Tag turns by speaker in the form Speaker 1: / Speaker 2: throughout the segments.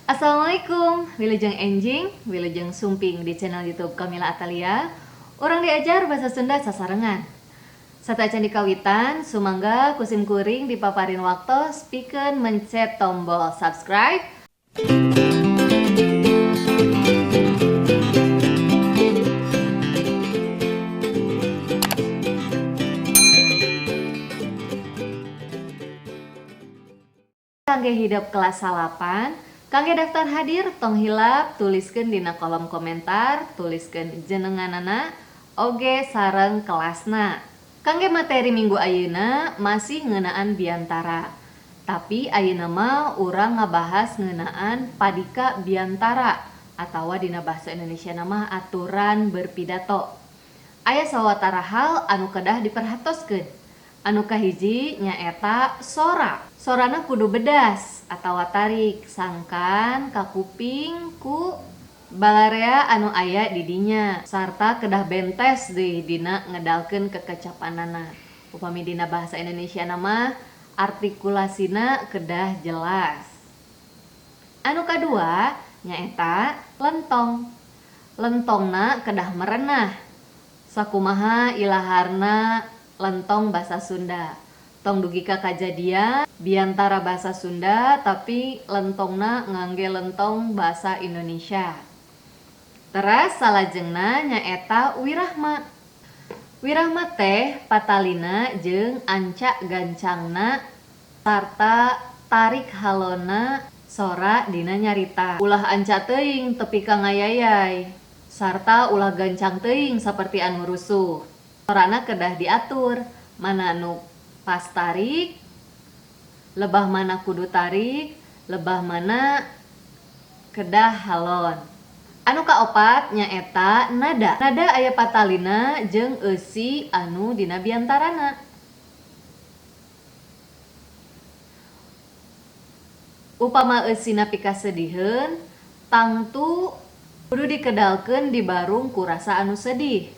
Speaker 1: Assalamualaikum, wilujeng enjing, wilujeng sumping di channel YouTube Kamila Atalia. Urang diajar bahasa Sunda sasarengan. Sateuacan dikawitan, sumangga ku sim kuring dipaparin waktos pikeun mencet tombol subscribe. Kangge hidep kelas 9, kangge daftar hadir tong hilap tuliskeun dina kolom komentar, tuliskeun jenenganana oge sareng kelasna. Kangge materi minggu ayeuna masih ngeunaan biantara. Tapi ayeuna mah urang ngabahas ngeunaan padika biantara atawa dina bahasa Indonesia mah aturan berpidato. Aya sawatara hal anu kedah diperhatoskeun. Anu kahiji nyaeta sora. Sorana kudu bedas atawa tarik sangkan kakuping ku balarea anu aya di dinya sarta kedah bentes deui dina ngedalkeun kekecapanana. Upami dina bahasa Indonesia mah artikulasina kedah jelas. Anu kadua nyaeta lentong. Lentongna kedah merenah. Sakumaha ilaharna lentong bahasa Sunda. Tong dugi ka kajadian biantara bahasa Sunda tapi lentongna ngangge lentong bahasa Indonesia. Teras salajengna nyaeta wirahma. Wirahma teh patalina jeung anca gancangna sarta tarik halona sora dina nyarita. Ulah anca teuing tepi ka ngayayay sarta ulah gancang teuing saperti anu rusuh. Sorana kedah diatur, mana nu pas tarik, lebah mana kudu tarik, lebah mana kedah halon. Anu kaopat nyaeta nada. Nada aya patalina jeung eusi anu dina biantarana. Upama eusina pikasediheun, tangtu kudu dikedalkeun dibarung ku rasa anu sedih.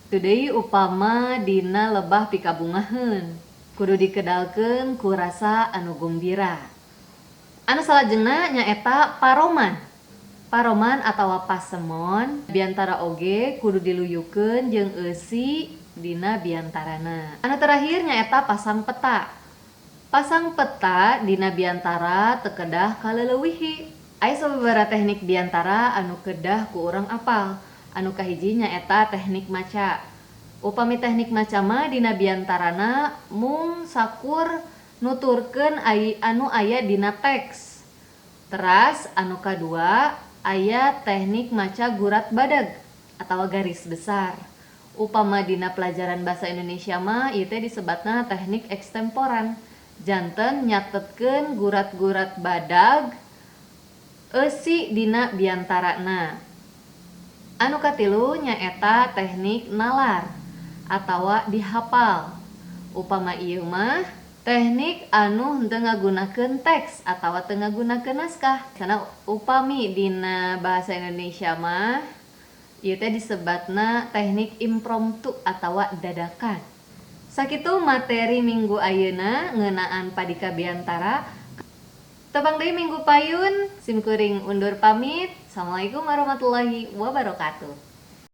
Speaker 1: Teu deui upama dina lebah pikabungaheun, kudu dikedalkeun ku rasa anu gumbira. Anu salajengna nyaeta paroman. Paroman atawa pasemon biantara oge kudu diluyukeun jeung eusi dina biantarana. Anu terakhir nyaeta pasang peta. Pasang peta dina biantara teu kedah kaleleuwihi. Aya sababaraha teknik biantara anu kedah ku urang apal. Anu kahiji nyaeta teknik maca. Upami teknik maca mah dina biantarana mung sakur nuturkeun anu aya dina teks. Teras anu kadua aya teknik maca gurat badag atawa garis besar. Upama dina pelajaran bahasa Indonesia mah ieu teh disebatna teknik ekstemporan. Janten nyatetkeun gurat-gurat badag eusi dina biantarana. Anu katilu nyaeta teknik nalar atawa dihafal. Upama ieu mah teknik anu henteu ngagunakeun teks atawa teu ngagunakeun naskah. Sana upami dina bahasa Indonesia mah ieu teh disebatna teknik impromptu atawa dadakan. Sakitu materi minggu ayeuna ngeunaan padika biantara. Tepang deui minggu payun, sim kuring undur pamit. Assalamualaikum warahmatullahi wabarakatuh.